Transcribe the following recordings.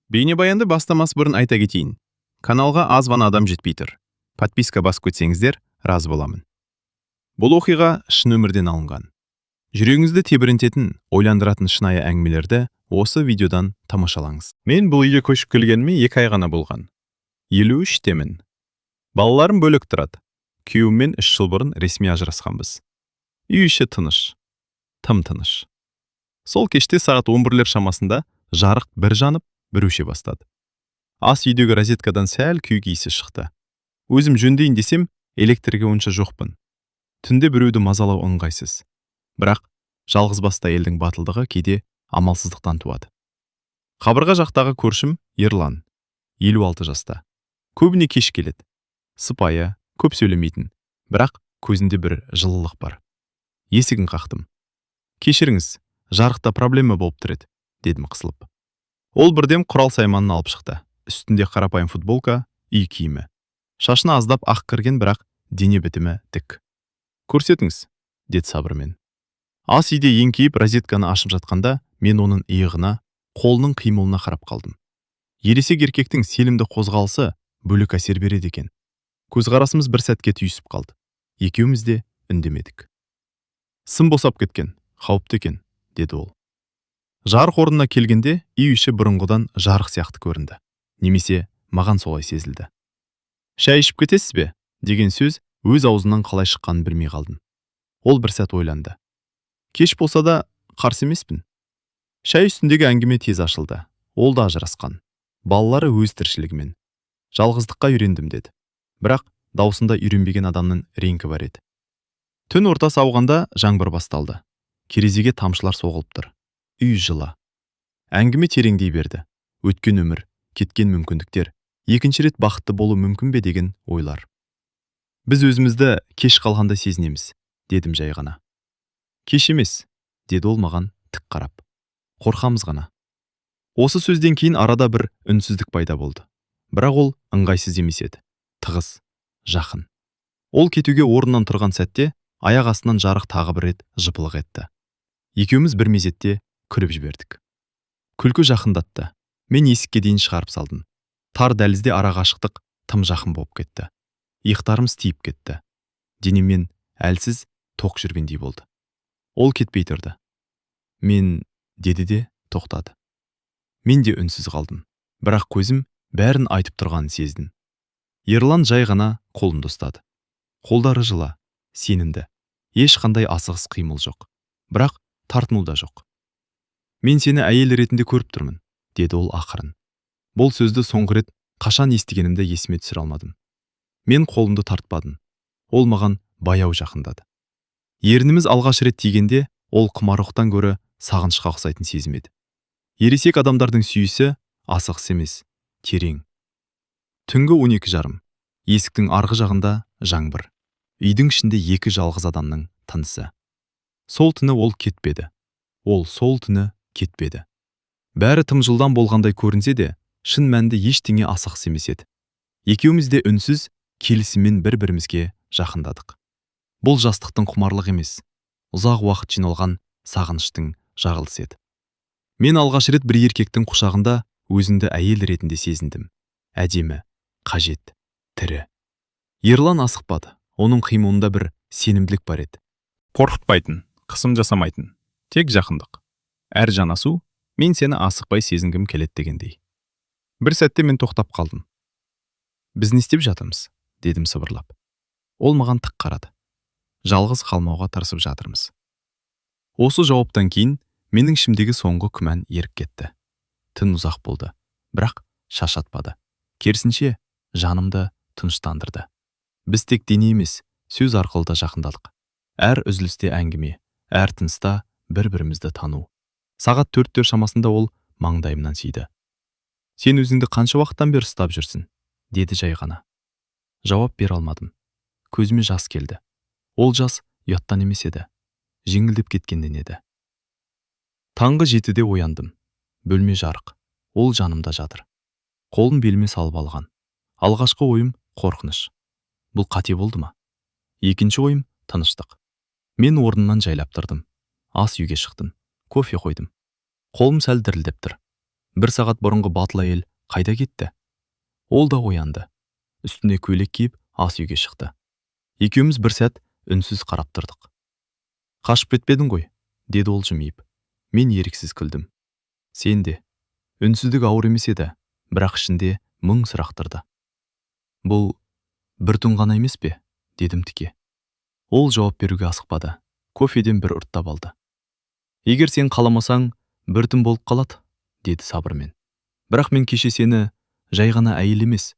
Бейнебаянды бастамас бұрын айта кетейін: каналға аз ғана адам жетпей тұр. Подписка басып кетсеңіздер, разы боламын. Бұл оқиға шын өмірден алынған. Жүрегіңізді тебірентетін, ойландыратын шынайы әңгімелерді осы видеодан тамашалаңыз. Мен бұл үйге көшіп келгеніме 2 ай ғана болған. 53-темін. Балаларым бөлек тұрады. Күйеуіммен 3 жыл бұрын ресми ажырасқанбыз. Үй іші тыныш. Тым тыныш. Сол кеште сағат 11-лер шамасында жарық бір жанып, бір өше бастады. Ас үйдегі розеткадан сәл күйік иісі шықты. Өзім жөндейін десем, электрге онша жоқпын. Түнде біреуді мазалау ыңғайсыз. Бірақ жалғыз басты әйелдің батылдығы кейде амалсыздықтан туады. Қабырға жақтағы көршім Ерлан, 56 жаста. Көбіне кеш келеді. Сыпайы, көп сөйлемейтін, бірақ көзінде бір жылылық бар. Есігін қақтым. «Кешіріңіз, жарықта проблема болып тұр еді», – дедім қысылып. Ол бірден құрал сайманын алып шықты. Үстінде қарапайым футболка, үй киімі. Шашына аздап ақ кірген, бірақ дене бітімі тік. «Көрсетіңіз», – деді сабырмен. Ас үйде еңкейіп розетканы ашып жатқанда, мен оның иығына, қолының қимылына қарап қалдым. Ересек еркектің сенімді қозғалысы бөлек әсер береді екен. Көзқарасымыз бір сәтке түйісіп қалды. Екеуміз де үндемедік. «Сым босап кеткен, қауіпті екен», – деді ол. Жарық орнына келгенде, үй іші бұрынғыдан жарық сияқты көрінді. Немесе маған солай сезілді. «Шай ішіп кетесіз бе?» деген сөз өз аузымнан қалай шыққанын білмей қалдым. Ол бір сәт ойланды. «Кеш болса да, қарсы емеспін». Шай үстіндегі әңгіме тез ашылды. Ол да ажырасқан. Балалары өз тіршілігімен. «Жалғыздыққа үйрендім», – деді. Бірақ даусында үйренбеген адамның реңкі бар еді. Түн ортасы ауғанда жаңбыр басталды. Терезеге тамшылар соғылып тұр. Үй жылы. Әңгіме тереңдей берді. Өткен өмір, кеткен мүмкіндіктер, екінші рет бақытты болу мүмкін бе деген ойлар. «Біз өзімізді кеш қалғандай сезінеміз», – дедім жай ғана. «Кеш емес», – деді ол маған тік қарап. «Қорқамыз ғана». Осы сөзден кейін арада бір үнсіздік пайда болды. Бірақ ол ыңғайсыз емес еді. Тығыз, жақын. Ол кетуге орнынан тұрған сәтте аяқ астынан жарық тағы бір рет жыпылық етті. Екеуміз бір мезетте күліп жібердік. Күлкі жақындатты. Мен есікке дейін шығарып салдым. Тар дәлізде ара қашықтық тым жақын болып кетті. Иықтарымыз тиіп кетті. Денеммен әлсіз тоқ жүргендей болды. Ол кетпей тұрды. «Мен», – деді де тоқтады. Мен де үнсіз қалдым. Бірақ көзім бәрін айтып тұрғанын сездім. Ерлан жай ғана қолымды ұстады. Қолдары жылы, сенімді. Ешқандай асығыс қимыл жоқ. Бірақ тартыну да жоқ. «Мен сені әйел ретінде көріп тұрмын», – деді ол ақырын. Бұл сөзді соңғы рет қашан естігенімді есіме түсіре алмадым. Мен қолымды тартпадым. Ол маған баяу жақындады. Ерніміз алғаш рет тигенде, ол құмарлықтан гөрі сағынышқа ұқсайтын сезім еді. Ересек адамдардың сүйісі асығыс емес, терең. Түнгі 12:30. Есіктің арғы жағында жаңбыр. Үйдің ішінде екі жалғыз адамның тынысы. Сол түні ол кетпеді. Ол сол түні кетпеді. Бәрі тым жылдам болғандай көрінсе де, шын мәнінде ештеңе асығыс емес еді. Екеуміз де үнсіз келісіммен бір-бірімізге жақындадық. Бұл жастықтың құмарлығы емес, ұзақ уақыт жиналған сағыныштың жарылысы еді. Мен алғаш рет бір еркектің құшағында өзімді әйел ретінде сезіндім. Әдемі, қажет, тірі. Ерлан асықпады. Оның қимылында бір сенімділік бар еді. Қорқытпайтын, қысым жасамайтын, тек жақындық. Әр жанасу «мен сені асықпай сезінгім келеді» дегендей. Бір сәтте мен тоқтап қалдым. «Біз не істеп жатырмыз?» – дедім сыбырлап. Ол маған тік қарады. «Жалғыз қалмауға тырысып жатырмыз». Осы жауаптан кейін менің ішімдегі соңғы күмән еріп кетті. Түн ұзақ болды, бірақ шаршатпады. Керісінше, жанымды тыныштандырды. Біз тек дене емес, сөз арқылы да жақындадық. Әр үзілісте әңгіме, әр тыныста бір-бірімізді тану. Сағат 4-тер шамасында ол маңдайымнан сүйді. «Сен өзіңді қанша уақыттан бері ұстап жүрсің?» – деді жай ғана. Жауап бере алмадым. Көзіме жас келді. Ол жас ұяттан емес еді. Жеңілдеп кеткеннен еді. Таңғы 7-де ояндым. Бөлме жарық. Ол жанымда жатыр. Қолын беліме салып алған. Алғашқы ойым – қорқыныш. Бұл қате болды ма? Екінші ойым – тыныштық. Мен орнымнан жайлап тұрдым. Ас үйге шықтым. Кофе қойдым. Қолым сәл дірілдеп тұр. Бір сағат бұрынғы батыл әйел қайда кетті? Ол да оянды. Үстіне көйлек киіп, ас үйге шықты. Екеуміз бір сәт үнсіз қарап тұрдық. «Қашып кетпедің ғой», – деді ол жымиып. Мен еріксіз күлдім. «Сен де». Үнсіздік ауыр емес еді, бірақ ішінде мың сұрақ тұрды. «Бұл бір түн ғана емес пе?» – дедім тіке. Ол жауап беруге асықпады. Кофеден бір ұрттап алды. «Егер сен қаламасаң, бір түн болып қалады», – деді сабырмен. «Бірақ мен кеше сені жай ғана әйел емес,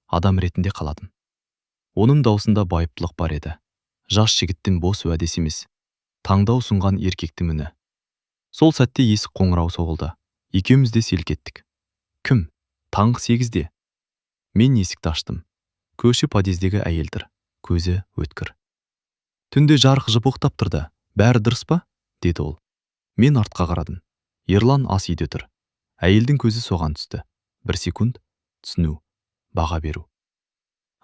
адам ретінде қаладым». Оның даусында байыптылық бар еді. Жас жігіттің бос уәдесі емес, таңдау ұсынған еркектің үні. Сол сәтте есік қоңырау соғылды. Екеуміз де селк еттік. Кім? Таңғы 8-де. Мен есікті аштым. Көрші подъездегі әйел тұр. Көзі өткір. «Түнде жарық жыпылықтап тұрды. Бәрі дұрыс па?» – деді ол. Мен артқа қарадым. Ерлан ас үйде тұр. Әйелдің көзі соған түсті. Бір секунд түсіну, баға беру.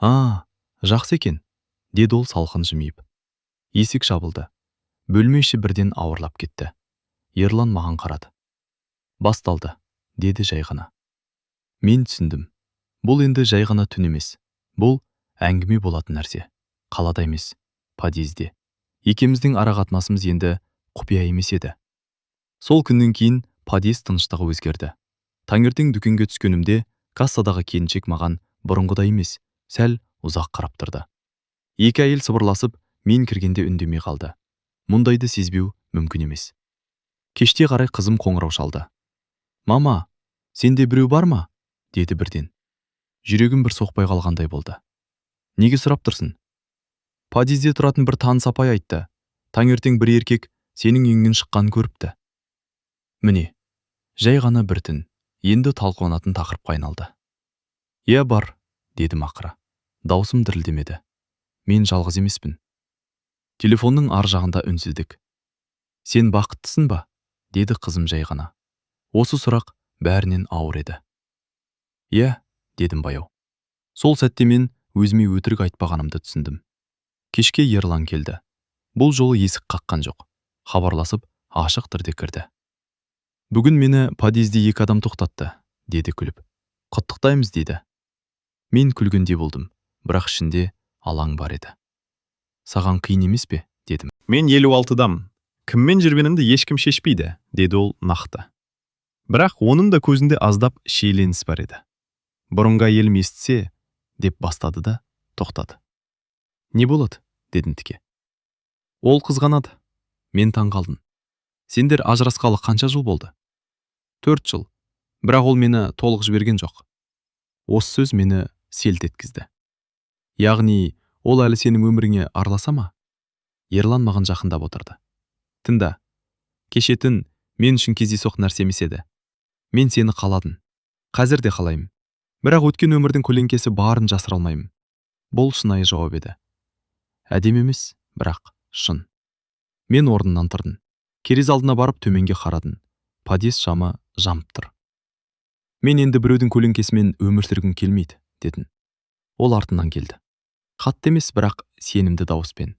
«А, жақсы екен», – деді ол салқын жымиып. Есік жабылды. Бөлме іші бірден ауырлап кетті. Ерлан маған қарады. «Басталды», – деді жай ғана. Мен түсіндім. Бұл енді жай ғана түн емес. Бұл әңгіме болатын нәрсе. Қалада емес, подъезде. Екеуміздің ара қатынасымыз енді құпия емес еді. Сол күннен кейін подъезд тыныштығы өзгерді. Таңертең дүкенге түскенімде кассадағы келіншек маған бұрынғыдай емес, сәл ұзақ қарап тұрды. Екі әйел сыбырласып, мен кіргенде үндемей қалды. Мұндайды сезбеу мүмкін емес. Кеште қарай қызым қоңырау шалды. «Мама, сенде біреу бар ма?» – деді бірден. Жүрегім бір соқпай қалғандай болды. «Неге сұрап тұрсың?» «Подъезде тұратын бір таныс апай айтты. Таңертең бір еркек сенің үйіңнен шыққанын көріпті». Міне, жай ғана бір түн енді талқыланатын тақырыпқа айналды. «Иә, бар», – дедім ақыры. Даусым дірілдемеді. «Мен жалғыз емеспін». Телефонның ар жағында үнсіздік. «Сен бақыттысың ба?» – деді қызым жай ғана. Осы сұрақ бәрінен ауыр еді. «Иә», – дедім баяу. Сол сәтте мен өзіме өтірік айтпағанымды түсіндім. Кешке Ерлан келді. Бұл жолы есік қаққан жоқ. Хабарласып, ашық түрде кірді. «Бүгін мені подъезде екі адам тоқтатты», – деді күліп. «Құттықтаймыз дейді». Мен күлгендей болдым, бірақ ішінде алаң бар еді. «Саған қиын емес пе?» – дедім. «Мен 56-дамын. Кіммен жүргенімді ешкім шешпейді», – деді ол нақты. Бірақ оның да көзінде аздап шиеленіс бар еді. «Бұрынғы әйелім естісе», – деп бастады да тоқтады. «Не болады?» – дедім тіке. «Ол қызғанады». Мен таң қалдым. «Сендер ажырасқалы қанша жыл болды?» 4 жыл. Бірақ ол мені толық жіберген жоқ». Осы сөз мені селт еткізді. «Яғни ол әлі сенің өміріңе араласа ма?» Ерлан маған жақындап отырды. «Тыңда. Кеше түн мен үшін кездейсоқ нәрсе емес еді. Мен сені қаладым. Қазір де қалаймын. Бірақ өткен өмірдің көлеңкесі барын жасыра алмаймын». Бұл шынайы жауап еді. Әдемі емес, бірақ шын. Мен орнымнан тұрдым. Терезе алдына барып, төменге қарадым. Подъезд шамы жанып тұр. «Мен енді біреудің көлеңкесімен өмір сүргім келмейді», – дедім. Ол артынан келді. Қатты емес, бірақ сенімді дауыспен.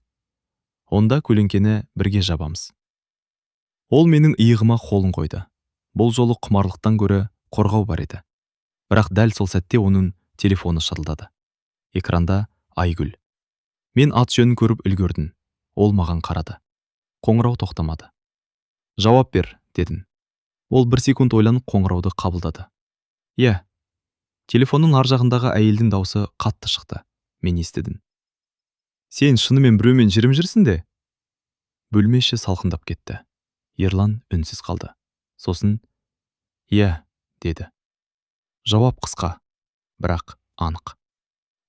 «Онда көлеңкені бірге жабамыз». Ол менің иығыма қолын қойды. Бұл жолы құмарлықтан гөрі қорғау бар еді. Бірақ дәл сол сәтте оның телефоны шырылдады. Экранда Айгүл. Мен ат жөнін көріп үлгердім. Ол маған қарады. Қоңырау тоқтамады. «Жауап бер», – дедім. Ол бір секунд ойланып, қоңырауды қабылдады. «Иә». Телефонның ар жағындағы әйелдің даусы қатты шықты. Мен естідім. «Сен шынымен біреумен жүріп жүрсің де?» Бөлме іші салқындап кетті. Ерлан үнсіз қалды. Сосын: «Иә», – деді. Жауап қысқа, бірақ анық.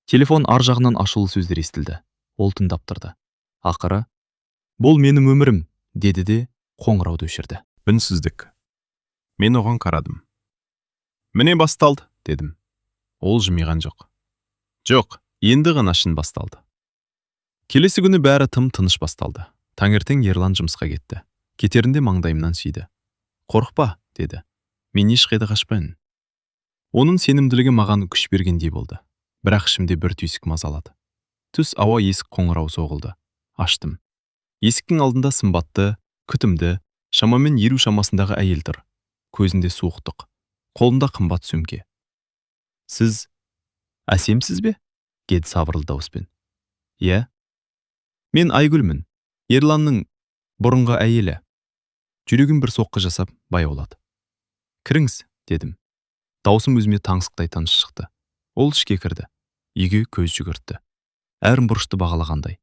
Телефон ар жағынан ашулы сөздер естілді. Ол тыңдап тұрды. Ақыры: «Бұл менің өмірім», – деді де қоңырауды өшірді. Үнсіздік. Мен оған қарадым. «Міне, басталды», – дедім. Ол жымиған жоқ. «Жоқ, енді ғана шын басталды». Келесі күні бәрі тым тыныш басталды. Таңертең Ерлан жұмысқа кетті. Кетерінде маңдайымнан сүйді. «Қорықпа», – деді. «Мен ешқайда қашпаймын». Оның сенімділігі маған күш бергендей болды. Бірақ ішімде бір түйсік мазалады. Түс ауа есік қоңырау соғылды. Аштым. Есіктің алдында сымбатты, күтімді, шамамен 50 шамасындағы әйел тұр. Көзінде суықтық. Қолында қымбат сөмке. «Сіз Әсемсіз бе?» – деді сабырлы дауыспен. «Иә». «Мен Айгүлмін, Ерланның бұрынғы әйелі». Жүрегім бір соққы жасап баяулады. «Кіріңіз», – дедім. Даусым өзіме таңсықтай тыныш шықты. Ол ішке кірді. Үйге көз жүгіртті. Әр бұрышты бағалағандай.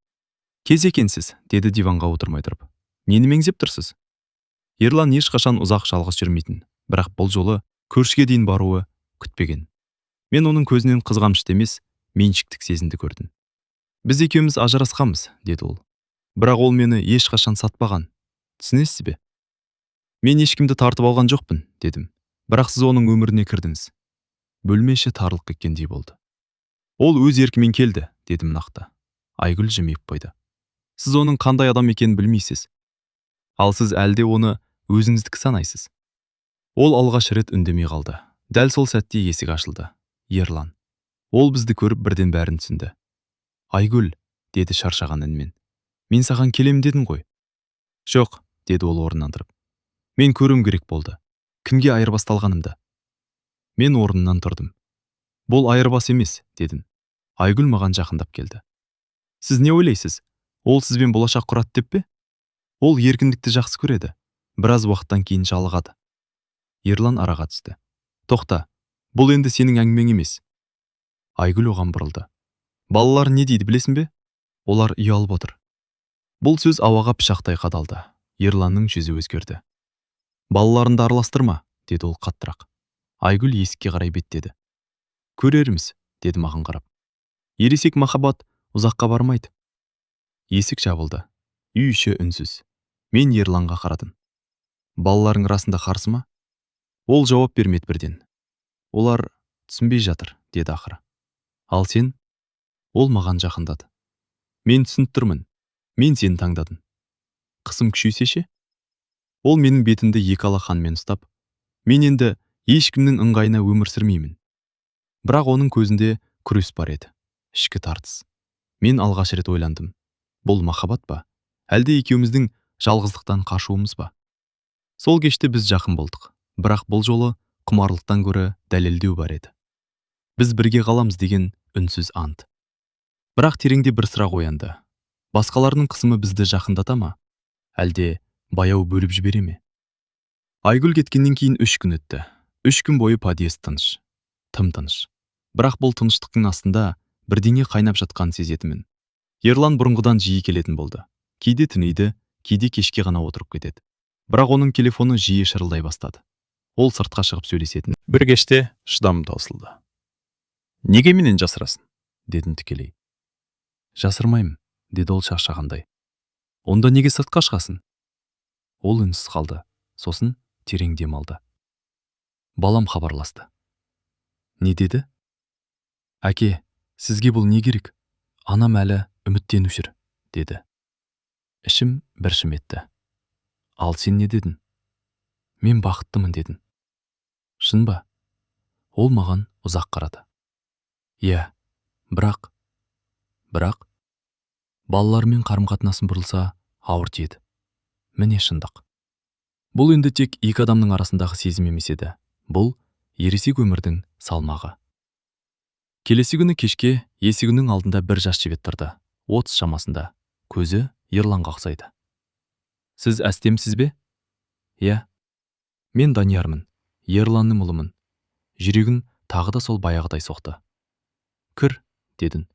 «Кез екенсіз», – деді диванға отырмай тұрып. «Нені меңзеп тұрсыз?» Ерлан ешқашан ұзақ жалғыз жүрмейтін, бірақ бұл жолы көршіге дейін баруы күтпеген. Мен оның көзінен қызғанышты емес, меншіктік сезімді көрдім. «Біз екеуміз ажырасқанбыз», – деді ол. «Бірақ ол мені ешқашан сатпаған. Түсінесіз бе?» «Мен ешкімді тартып алған жоқпын», – дедім. «Бірақ сіз оның өміріне кірдіңіз». Бөлме іші тарылып кеткендей болды. «Ол өз еркімен келді», – дедім нақты. Айгүл жымиып қойды. «Сіз оның қандай адам екенін білмейсіз. Ал сіз әлде оны өзіңіздікі санайсыз». Ол алғаш рет үндемей қалды. Дәл сол сәтте есік ашылды. Ерлан. Ол бізді көріп, бірден бәрін түсінді. «Айгүл», – деді шаршаған үнмен. «Мен саған келем дедім ғой». «Жоқ», – деді ол орнынан тұрып. «Мен көруім керек болды. Кімге айырбасталғанымды». Мен орнымнан тұрдым. «Бұл айырбас емес», – дедім. Айгүл маған жақындап келді. «Сіз не ойлайсыз? Ол сізбен болашақ құрады деп пе? Ол еркіндікті жақсы көреді. Біраз уақыттан кейін жалығады». Ерлан араға түсті. «Тоқта, бұл енді сенің әңгімең емес». Айгүл оған бұрылды. «Балалар не дейді, білесің бе? Олар ұялып отыр». Бұл сөз ауаға пышақтай қадалды. Ерланның жүзі өзгерді. «Балаларыңды араластырма», – деді ол қаттырақ. Айгүл есікке қарай беттеді. «Көрерміз», – деді маған қарап. «Ересек махаббат ұзаққа бармайды». Есік жабылды. Үй іші үнсіз. Мен Ерланға қарадым. «Балаларың расында қарсы ма?» Ол жауап бермеді бірден. «Олар түсінбей жатыр», – деді ақыры. «Ал сен?» Ол маған жақындады. «Мен түсініп тұрмын. Мен сені таңдадым. Қысым күшейсе ше?» Ол менің бетімді екі алақанымен ұстап, «Мен енді ешкімнің ыңғайына өмір сүрмеймін». Бірақ оның көзінде күрес бар еді, ішкі тартыс. Мен алғаш рет ойландым. Бұл махаббат па? Әлде екеуміздің жалғыздықтан қашуымыз ба? Сол кеште біз жақын болдық. Бірақ бұл жолы құмарлықтан гөрі дәлелдеу бар еді. Біз бірге қаламыз деген үнсіз ант. Бірақ тереңде бір сұрақ оянды. Басқалардың қысымы бізді жақындата ма? Әлде баяу бөліп жібере ме? Айгүл кеткеннен кейін 3 күн өтті. 3 күн бойы подъезд тыныш. Тым тыныш. Бірақ бұл тыныштықтың астында бірдеңе қайнап жатқанын сезетінмін. Ерлан бұрынғыдан жиі келетін болды. Кейде түнейді, кейде кешке ғана отырып кетеді. Бірақ оның телефоны жиі шырылдай бастады. Ол сыртқа шығып сөйлесетін. Бір кеште шыдамым таусылды. «Неге менен жасырасың?» – дедім тікелей. «Жасырмаймын», – деді ол шаршағандай. «Онда неге сыртқа шығасың?» Ол үнсіз қалды. Сосын терең дем алды. «Балам хабарласты». «Не деді?» «Әке, сізге бұл не керек? Анам әлі үміттеніп жүр», – деді. Ішім бір шым етті. «Ал сен не дедің?» «Мен бақыттымын дедім». «Шын ба?» Ол маған ұзақ қарады. «Иә, бірақ балалармен қарым-қатынасым бұрылса, ауыр тиеді». Міне шындық. Бұл енді тек екі адамның арасындағы сезім емес еді. Бұл ересек өмірдің салмағы. Келесі күні кешке есігінің алдында бір жас жігіт тұрды. 30 шамасында. Көзі Ерланға ұқсайды. «Сіз Әстемсіз бе?» «Иә». «Мен Даниярмын. Ерланның ұлымын». Жүрегім тағы да сол баяғыдай соқты. «Кір», – дедім.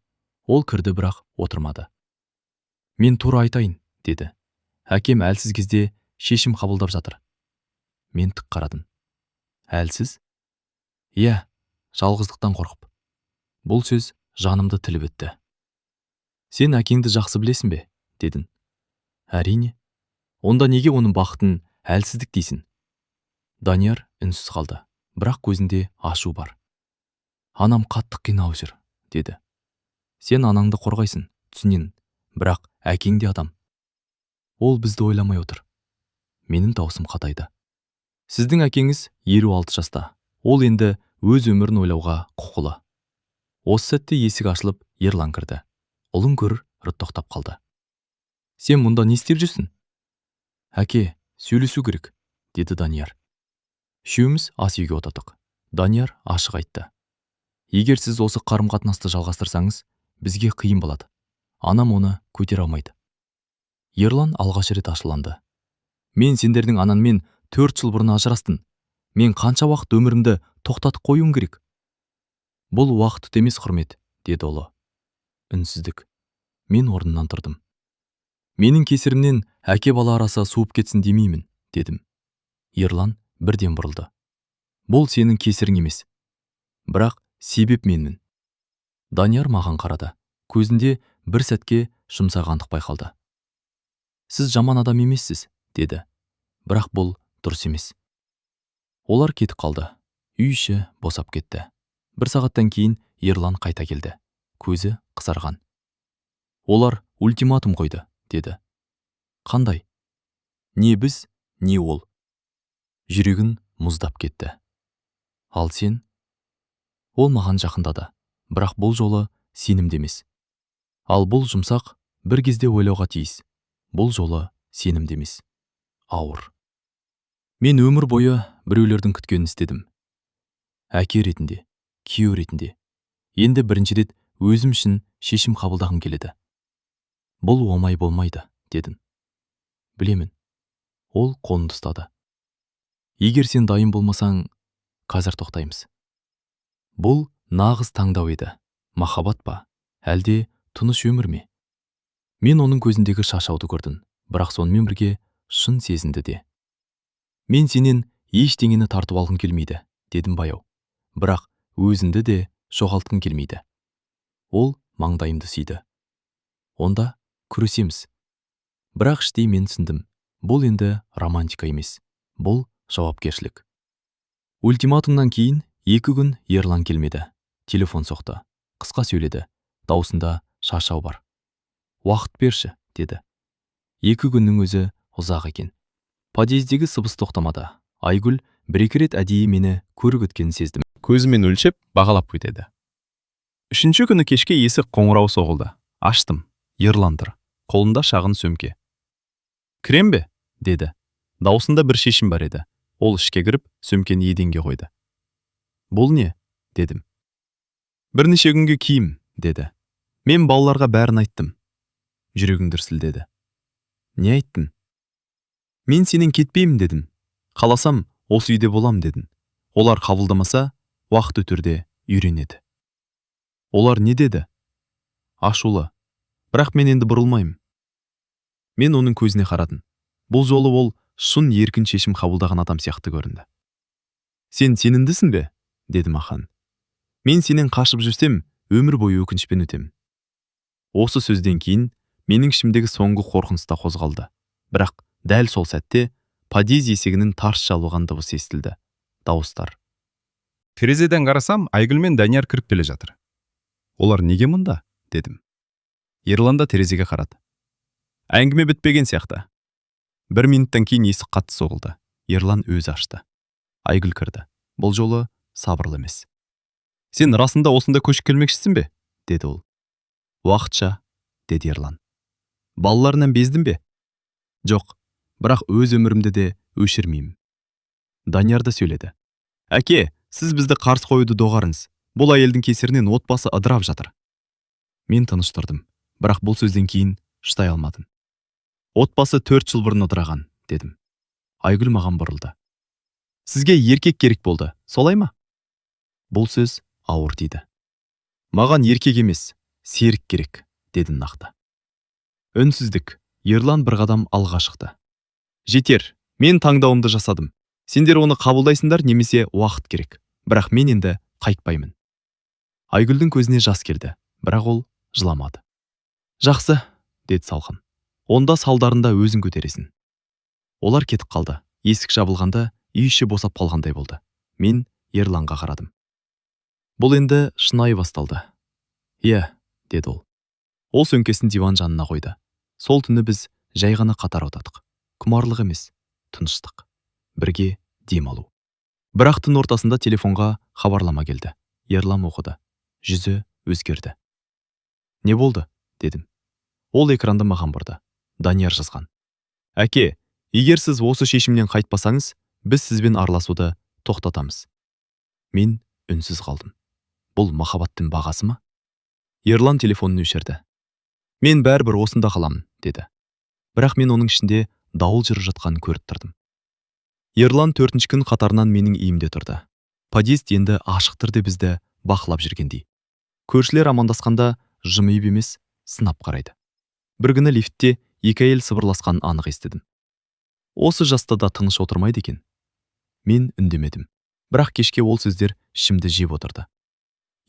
Ол кірді, бірақ отырмады. «Мен тура айтайын», – деді. «Әкем әлсіз кезде шешім қабылдап жатыр». Мен тік қарадым. «Әлсіз?» «Иә, жалғыздықтан қорқып». Бұл сөз жанымды тіліп өтті. «Сен әкеңді жақсы білесің бе?» – дедім. «Әрине». «Онда неге оның бақытын әлсіздік дейсің?» Данияр үнсіз қалды, бірақ көзінде ашу бар. «Анам қатты қиналып жүр», – деді. «Сен анаңды қорғайсың, түсінемін, бірақ әкең де адам. Ол бізді ойламай отыр». Менің даусым қатайды. «Сіздің әкеңіз 56 жаста. Ол енді өз өмірін ойлауға құқылы». Осы сәтте есік ашылып, Ерлан кірді. Ұлын көріп тоқтап қалды. «Сен мұнда не істеп жүрсің?» «Әке, сөйлесу керек», – деді Данияр. Үшеуміз ас үйге отырдық. Данияр ашық айтты: «Егер сіз осы қарым қатынасты жалғастырсаңыз, бізге қиын болады. Анам оны көтере алмайды». Ерлан алғаш рет ашуланды: «Мен сендердің анаңмен 4 жыл бұрын ажырастым. Мен қанша уақыт өмірімді тоқтатып қоюым керек?» «Бұл уақыт емес, Құрмет», — деді ұлы. Үнсіздік. Мен орнымнан тұрдым. «Менің кесірімнен әке бала арасы суып кетсін демеймін», — дедім. Ерлан бірден бұрылды: «Бұл сенің кесірің емес, бірақ себеп менмін». Данияр маған қарады. Көзінде бір сәтке жұмсағандық байқалды. «Сіз жаман адам емессіз», — деді. «Бірақ бұл дұрыс емес». Олар кетіп қалды. Үй іші босап кетті. Бір сағаттан кейін Ерлан қайта келді. Көзі қызарған. «Олар ультиматум қойды», — деді. «Қандай?» «Не біз, не ол». Жүрегім мұздап кетті. «Ал сен?» Ол маған жақындады, бірақ бұл жолы сенімді емес. Ал бұл жұмсақ, бір кезде ойлауға тиіс. Бұл жолы сенімді емес, ауыр. Мен өмір бойы біреулердің күткенін істедім, әке ретінде, күйеу ретінде. Енді бірінші рет өзім үшін шешім қабылдағым келеді. «Бұл оңай болмайды», — дедім. «Білемін». Ол қолымды ұстады. «Егер сен дайын болмасаң, қазір тоқтаймыз». Бұл нағыз таңдау еді: махаббат па, әлде тыныш өмір ме? Мен оның көзіндегі шаршауды көрдім, бірақ сонымен бірге шын сезінді де. «Мен сенен ештеңені тартып алғым келмейді», — дедім баяу. «Бірақ өзіңді де жоғалтқым келмейді». Ол маңдайымды сүйді. «Онда күресеміз». Бірақ іштей мен түсіндім: бұл енді романтика емес, бұл жауапкершілік. Ультиматумнан кейін 2 күн Ерлан келмеді. Телефон соқты. Қысқа сөйледі. Даусында шаршау бар. «Уақыт берші», — деді. 2 күннің өзі ұзақ екен. Подъездегі сыбыс тоқтамады. Айгүл бір екі рет әдейі мені көріп өткенін сездім. Көзімен өлшеп, бағалап өтеді. Үшінші күні кешке есік қоңырау соғылды. Аштым. Ерлан тұр. Қолында шағын сөмке. «Кірем бе?» — деді. Даусында бір шешім бар еді. Ол ішке кіріп, сөмкені еденге қойды. «Бұл не?» — дедім. «Бірнеше күнге киім», — деді. «Мен балаларға бәрін айттым». Жүрегім дүрсілдеді. «Не айттың?» «Мен сенен кетпеймін дедім. Қаласам, осы үйде болам дедім. Олар қабылдамаса, уақыт өтерде үйренеді». «Олар не деді?» «Ашулы. Бірақ мен енді бұрылмаймын». Мен оның көзіне қарадым. Бұл жолы ол шын еркін шешім қабылдаған адам сияқты көрінді. «Сен сенімдісің бе?» — деді маған. «Мен сенен қашып жүрсем, өмір бойы өкінішпен өтемін». Осы сөзден кейін менің ішімдегі соңғы қорқыныш та қозғалды. Бірақ дәл сол сәтте подъезд есігінің тарс жабылған дыбысы естілді. Дауыстар. Терезеден қарасам, Айгүл мен Данияр кіріп келе жатыр. «Олар неге мұнда?» — дедім. Ерлан да терезеге қарады. Әңгіме бітпеген сияқты. Бір минуттан кейін есік қатты соғылды. Ерлан өзі ашты. Айгүл кірді. Бұл жолы сабырлы емес. «Сен расында осында көшіп келмекшісің бе?» — деді ол. «Уақытша», — деді Ерлан. «Балаларынан бездің бе?» «Жоқ, бірақ өз өмірімді де өшірмеймін». Данияр да сөйледі: «Әке, сіз бізді қарсы қоюды доғарыңыз. Бұл әйелдің кесірінен отбасы ыдырап жатыр». Мен тыныш тұрдым, бірақ бұл сөзден кейін шыдай алмадым. «Отбасы 4 жыл бұрын ыдыраған», — дедім. Айгүл маған бұрылды. «Сізге еркек керек болды, солай ма?» Бұл сөз ауыр тиді. «Маған еркек емес, серік керек», — дедім нақты. Үнсіздік. Ерлан бір қадам алға шықты. «Жетер. Мен таңдауымды жасадым. Сендер оны қабылдайсыңдар немесе уақыт керек. Бірақ мен енді қайтпаймын». Айгүлдің көзіне жас келді, бірақ ол жыламады. «Жақсы», — деді салқын. «Онда салдарын да өзің көтересің». Олар кетіп қалды. Есік жабылғанда, үй іші босап қалғандай болды. Мен Ерланға қарадым. «Бұл енді шынайы басталды». «Иә», — деді ол. Ол сөмкесін диван жанына қойды. Сол түні біз жай ғана қатар отырдық. Құмарлық емес, тыныштық, бірге демалу. Бірақ түн ортасында телефонға хабарлама келді. Ерлан оқыды. Жүзі өзгерді. «Не болды?» — дедім. Ол экранды маған бұрды. Данияр жазған: «Әке, егер сіз осы шешімнен қайтпасаңыз, біз сізбен араласуды тоқтатамыз». Мен үнсіз қалдым. Бұл махаббаттың бағасы ма? Ерлан телефонын өшірді. «Мен бәрібір осында қаламын», – деді. Бірақ мен оның ішінде дауыл жүріп жатқанын көріп тұрдым. Ерлан төртінші күн қатарынан менің үйімде тұрды. Подъезд енді ашық түрде бізді бақылап жүргендей. Көршілер амандасқанда жымиып емес, сынап қарайды. Бір күні лифтте екі әйел сыбырласқанын анық естідім. Осы жаста да тыныш отырмайды екен. Мен үндемедім. Бірақ кешке ол сөздер ішімді жеп отырды.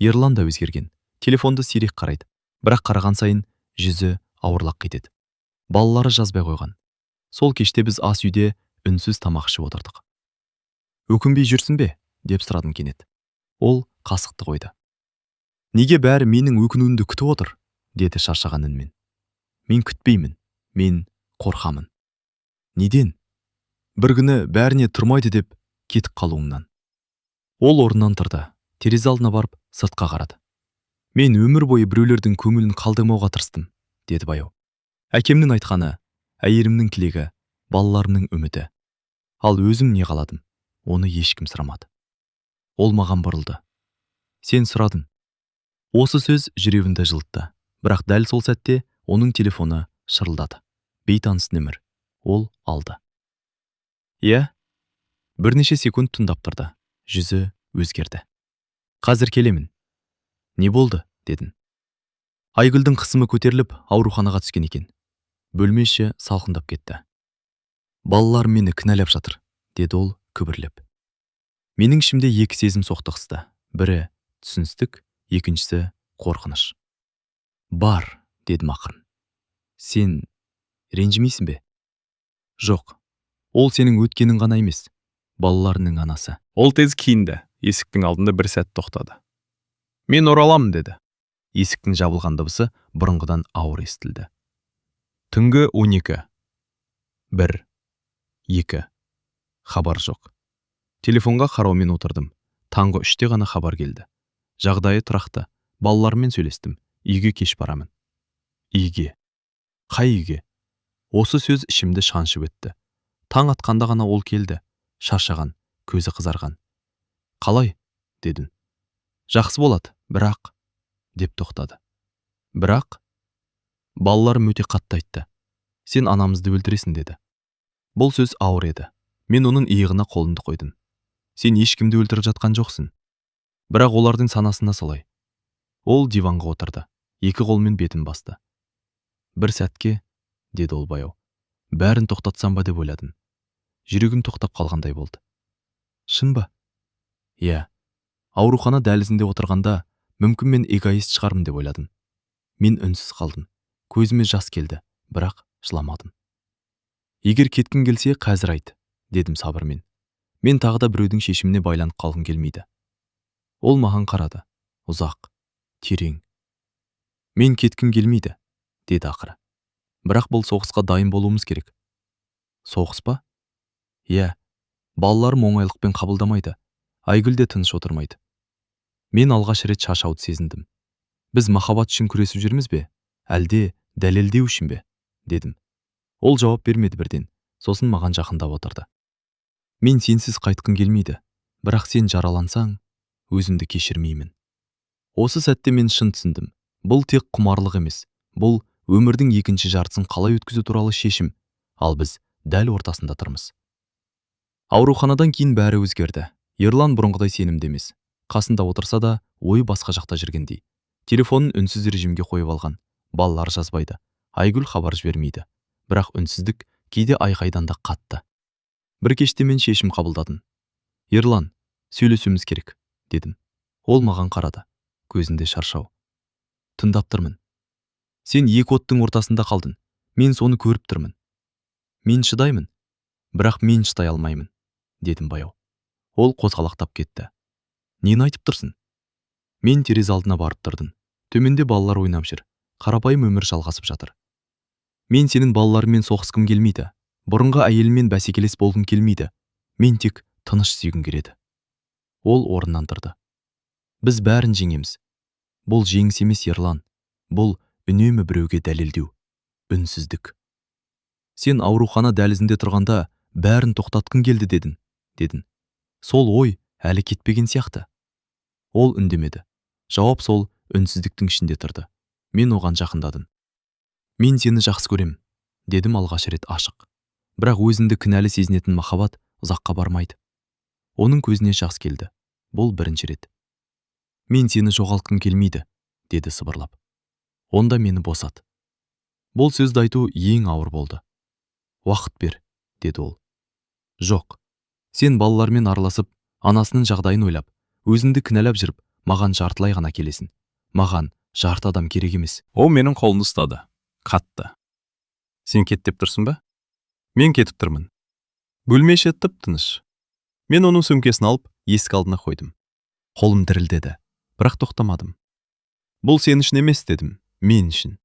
Ерлан да өзгерген. Телефонды сирек қарайды. Бірақ қараған сайын жүзі ауырлап кетеді. Балалары жазбай қойған. Сол кеште біз ас үйде үнсіз тамақ ішіп отырдық. «Өкінбей жүрсің бе?» – деп сұрадым кенет. Ол қасықты қойды. «Неге бәрі менің өкінуімді күтіп отыр?» – деді шаршаған үнмен. «Мен күтпеймін, мен қорқамын». «Неден?» «Бір күні бәріне тұрмайды деп кетіп қалуыңнан». Ол орнынан тұрды, терезе алдына барып, сыртқа қарады. «Мен өмір бойы біреулердің көңілін қалдырмауға тырыстым», – деді баяу. «Әкемнің айтқаны, әйелімнің тілегі, балаларымның үміті. Ал өзім не қаладым, оны ешкім сұрамады». Ол маған бұрылды. «Сен сұрадың». Осы сөз жүрегімді жылытты. Бірақ дәл сол сәтте оның телефоны шырылдады. Бейтаныс нөмір. Ол алды. «Иә?» Бірнеше секунд тыңдап тұрды. Жүзі өзгерді. «Қазір келемін». «Не болды?» – дедім. Айгүлдің қысымы көтеріліп, ауруханаға түскен екен. Бөлме іші салқындап кетті. «Балаларым мені кінәлап жатыр», – деді ол күбірлеп. Менің ішімде екі сезім соқтығысты. Бірі – түсіністік, екіншісі – қорқыныш. «Бар», – дедім ақырын. «Сен ренжімейсің бе?» «Жоқ. Ол сенің өткенің ғана емес, балаларының анасы». Ол тез киінді, есіктің алдында бір сәт тоқтады. «Мен ораламын», – деді. Есіктің жабылған дыбысы бұрынғыдан ауыр естілді. Түнгі 12. 1, 2. Хабар жоқ. Телефонға қараумен отырдым. Таңғы 3-те ғана хабар келді. Жағдайы тұрақты. Балаларыммен сөйлестім. Үйге кеш барамын. Үйге. Қай үйге? Осы сөз ішімді шаншып өтті. Таң атқанда ғана ол келді. Шаршаған, көзі қызарған. «Қалай?» – дедім. «Жақсы болады, бірақ», – деп тоқтады. «Бірақ?» «Балаларым өте қатты айтты. Сен анамызды өлтіресің, деді». Бұл сөз ауыр еді. Мен оның иығына қолымды қойдым. «Сен ешкімді өлтіріп жатқан жоқсың. Бірақ олардың санасында солай». Ол диванға отырды. Екі қолымен бетін басты. «Бір сәтке, – деді ол баяу, – бәрін тоқтатсам ба деп ойладым. Жүрегім тоқтап қалғандай болды». «Шын ба?» «Иә. Аурухана дәлізінде отырғанда, мүмкін, мен эгоист шығармын деп ойладым». Мен үнсіз қалдым. Көзіме жас келді, бірақ жыламадым. «Егер кеткің келсе, қазір айт», – дедім сабырмен. «Мен тағы да біреудің шешіміне байланып қалғым келмейді». Ол маған қарады. Ұзақ, терең. «Мен кеткім келмейді», – деді ақыры. «Бірақ бұл соғысқа дайын болуымыз керек». «Соғыс па?» «Иә. Балаларым оңайлықпен қабылдамайды. Айгүл де тыныш отырмайды». Мен алғаш рет шаршауды сезіндім. «Біз махаббат үшін күресіп жүрміз бе, әлде дәлелдеу үшін бе?» – дедім. Ол жауап бермеді бірден. Сосын маған жақындап отырды. «Мен сенсіз қайтқым келмейді. Бірақ сен жаралансаң, өзімді кешірмеймін». Осы сәтте мен шын түсіндім. Бұл тек құмарлық емес. Бұл өмірдің екінші жартысын қалай өткізу туралы шешім. Ал біз дәл ортасында тұрмыз. Ауруханадан кейін бәрі өзгерді. Ерлан бұрынғыдай сенімді емес. Қасында отырса да, ойы басқа жақта жүргендей. Телефонын үнсіз режимге қойып алған. Балалар жазбайды. Айгүл хабар жібермейді. Бірақ үнсіздік кейде айқайдан да қатты. Бір кеште мен шешім қабылдадым. «Ерлан, сөйлесуіміз керек», – дедім. Ол маған қарады. Көзінде шаршау. «Тыңдап тұрмын». «Сен екі оттың ортасында қалдың. Мен соны көріп тұрмын. Мен шыдаймын. Бірақ мен шыдай алмаймын», – дедім баяу. Ол қозғалақтап кетті. «Нені айтып тұрсың?» Мен терезе алдына барып тұрдым. Төменде балалар ойнап жүр. Қарапайым өмір жалғасып жатыр. «Мен сенің балаларыңмен соғысқым келмейді. Бұрынғы әйеліммен бәсекелес болғым келмейді. Мен тек тыныш сүйгім келеді». Ол орнынан тұрды. «Біз бәрін жеңеміз. Бұл жеңіс емес, Ерлан. Бұл үнемі біреуге дәлелдеу. Үнсіздік. Сен аурухана дәлізінде тұрғанда, бәрін тоқтатқым келді дедің, дедің. Сол ой әлі кетпеген сияқты». Ол үндемеді. Жауап сол үнсіздіктің ішінде тұрды. Мен оған жақындадым. «Мен сені жақсы көрем», – дедім алғаш рет ашық. «Бірақ өзіңді кінәлі сезінетін махаббат ұзаққа бармайды». Оның көзіне жас келді. Бұл бірінші рет. «Мен сені жоғалтқым келмейді», – деді сыбырлап. «Онда мені босат». Бұл сөзді айту ең ауыр болды. «Уақыт бер», – деді ол. «Жоқ. Сен балалармен араласып, анасының жағдайын ойлап, өзіңді кінәлап жүріп, маған жартылай ғана келесің. Маған жарты адам керек емес». Ол менің қолымды ұстады. Қатты. «Сен кет деп тұрсың ба? Мен кетіп тұрмын». Бөлме іші тып-тыныш. Мен оның сөмкесін алып, есік алдына қойдым. Қолым дірілдеді, бірақ тоқтамадым. «Бұл сен үшін емес, – дедім, – мен үшін».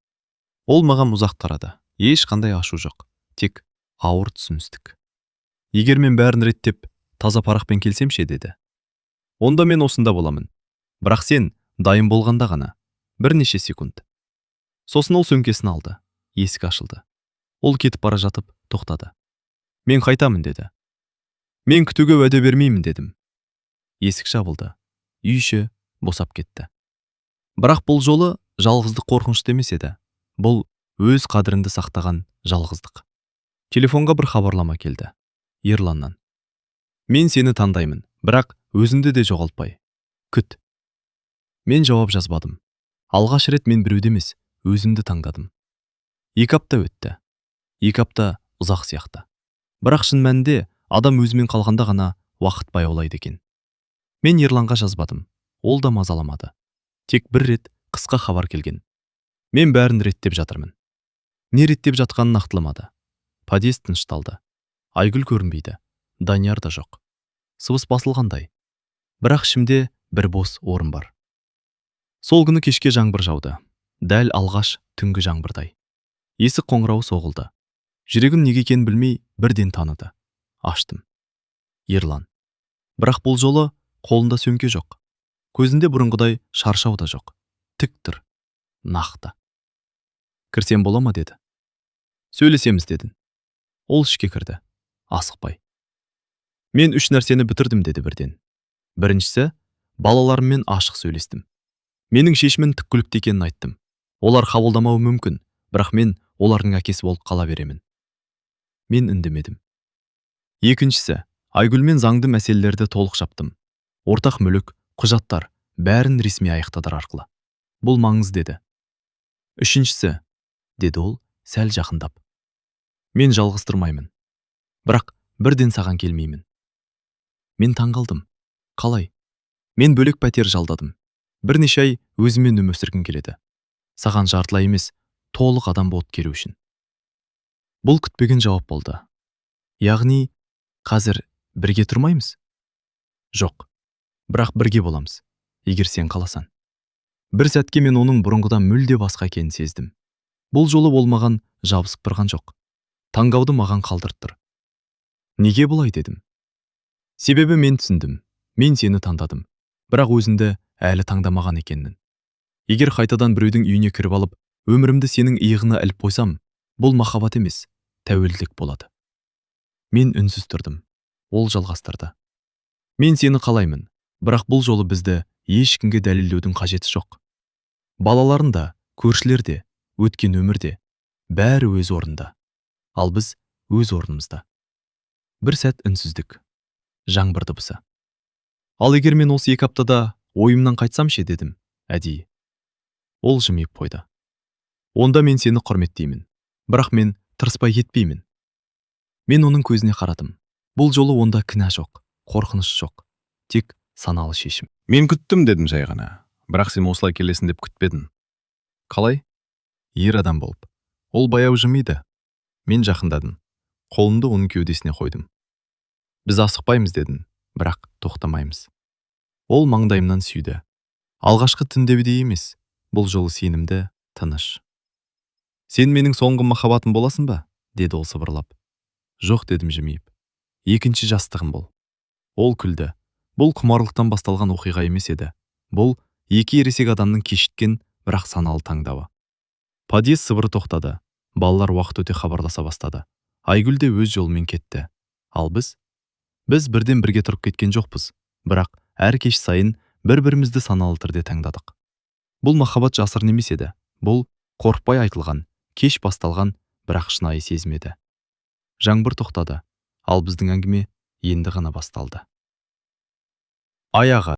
Ол маған ұзақ қарады. Ешқандай ашу жоқ, тек ауыр түсіністік. «Егер мен бәрін реттеп, таза парақпен келсем ше?» – деді. «Онда мен осында боламын. Бірақ сен дайын болғанда ғана». Бірнеше секунд. Сосын ол сөмкесін алды. Есік ашылды. Ол кетіп бара жатып тоқтады. «Мен қайтамын», – деді. «Мен күтуге уәде бермеймін», – дедім. Есік жабылды. Үй іші босап кетті. Бірақ бұл жолы жалғыздық қорқынышты емес еді. Бұл өз қадіріңді сақтаған жалғыздық. Телефонға бір хабарлама келді. Ерланнан. «Мен сені таңдаймын, бірақ өзіңді де жоғалтпай. Күт». Мен жауап жазбадым. Алғаш рет мен біреуді емес, өзімді таңдадым. 2 апта өтті. 2 апта ұзақ сияқты. Бірақ шын мәнінде адам өзімен қалғанда ғана уақыт баяулайды екен. Мен Ерланға жазбадым. Ол да мазаламады. Тек бір рет қысқа хабар келген. «Мен бәрін реттеп жатырмын». Не реттеп жатқанын нақтыламады. Подъезд тынышталды. Айгүл көрінбейді. Данияр да жоқ. Сыбыс басылғандай. Бірақ ішімде бір бос орын бар. Сол күні кешке жаңбыр жауды. Дәл алғаш түнгі жаңбырдай. Есік қоңырауы соғылды. Жүрегім неге екенін білмей, бірден таныды. Аштым. Ерлан. Бірақ бұл жолы қолында сөмке жоқ. Көзінде бұрынғыдай шаршау да жоқ. Тік тұр. Нақты. «Кірсем бола ма?» – деді. «Сөйлесеміз», – дедім. Ол ішке кірді. Асықпай. «Мен үш нәрсені бітірдім», – деді бірден. «Біріншісі, балаларыммен ашық сөйлестім. Менің шешімім түпкілікті екенін айттым. Олар қабылдамауы мүмкін, бірақ мен олардың әкесі болып қала беремін». Мен үндемедім. «Екіншісі, Айгүлмен заңды мәселелерді толық жаптым. Ортақ мүлік, құжаттар, бәрін ресми аяқтадыр арқылы. Бұл маңызды деді. Үшіншісі, – деді ол сәл жақындап. Мен жалғыз тұрмаймын. Бірақ бірден саған келмеймін». Мен таңғалдым. «Қалай?» «Мен бөлек пәтер жалдадым. Бірнеше ай өзіммен өмір сүргім келеді. Саған жартылай емес, толық адам болып келу үшін». Бұл күтпеген жауап болды. «Яғни, қазір бірге тұрмаймыз?» «Жоқ. Бірақ бірге боламыз, егер сен қаласаң». Бір сәтке мен оның бұрынғыдан мүлде басқа екенін сездім. Бұл жолы ол маған жабысып тұрған жоқ. Таңдауды маған қалдырып тұр. «Неге бұлай?» – дедім. «Себебі мен түсіндім. Мен сені таңдадым. Бірақ өзімді әлі таңдамаған екенмін. Егер қайтадан біреудің үйіне кіріп алып, өмірімді сенің иығына іліп қойсам, бұл махаббат емес, тәуелділік болады». Мен үнсіз тұрдым. Ол жалғастырды. «Мен сені қалаймын, бірақ бұл жолы бізді ешкімге дәлелдеудің қажеті жоқ. Балаларың да, көршілер де, өткен өмір де, бәрі өз орнында. Ал біз өз орнымызда». Бір сәт үнсіздік. Жаңбыр дыбысы. «Ал егер мен осы 2 аптада ойымнан қайтсам ше?» – дедім әдейі. Ол жымиып қойды. «Онда мен сені құрметтеймін. Бірақ мен тырыспай кетпеймін». Мен оның көзіне қарадым. Бұл жолы онда кінә жоқ, қорқыныш жоқ. Тек саналы шешім. «Мен күттім, – дедім жай ғана. Бірақ сен осылай келесің деп күтпедім». «Қалай?» «Ер адам болып». Ол баяу жымиды. Мен жақындадым. Қолымды оның кеудесіне қойдым. «Біз асықпаймыз, – дедім, – бірақ тоқтамаймыз». Ол маңдайымнан сүйді. Алғашқы түндегідей емес, бұл жолы сенімді, тыныш. «Сен менің соңғы махаббатым боласың ба?» – деді ол сыбырлап. «Жоқ», – дедім жымиып. «Екінші жастығым бол». Ол күлді. Бұл құмарлықтан басталған оқиға емес еді. Бұл екі ересек адамның кешіккен, бірақ саналы таңдауы. Подъезд сыбыры тоқтады. Балалар уақыт өте хабарласа бастады. Айгүл де өз жолымен кетті. Ал біз? Біз бірден бірге тұрып кеткен жоқпыз. Бірақ әр кеш сайын Бір-бірімізді саналы түрде таңдадық. Бұл махаббат жасырын емес еді. Бұл қорықпай айтылған, кеш басталған, бірақ шынайы сезім еді. Жаңбыр тоқтады, ал біздің әңгіме енді ғана басталды. Аяғы.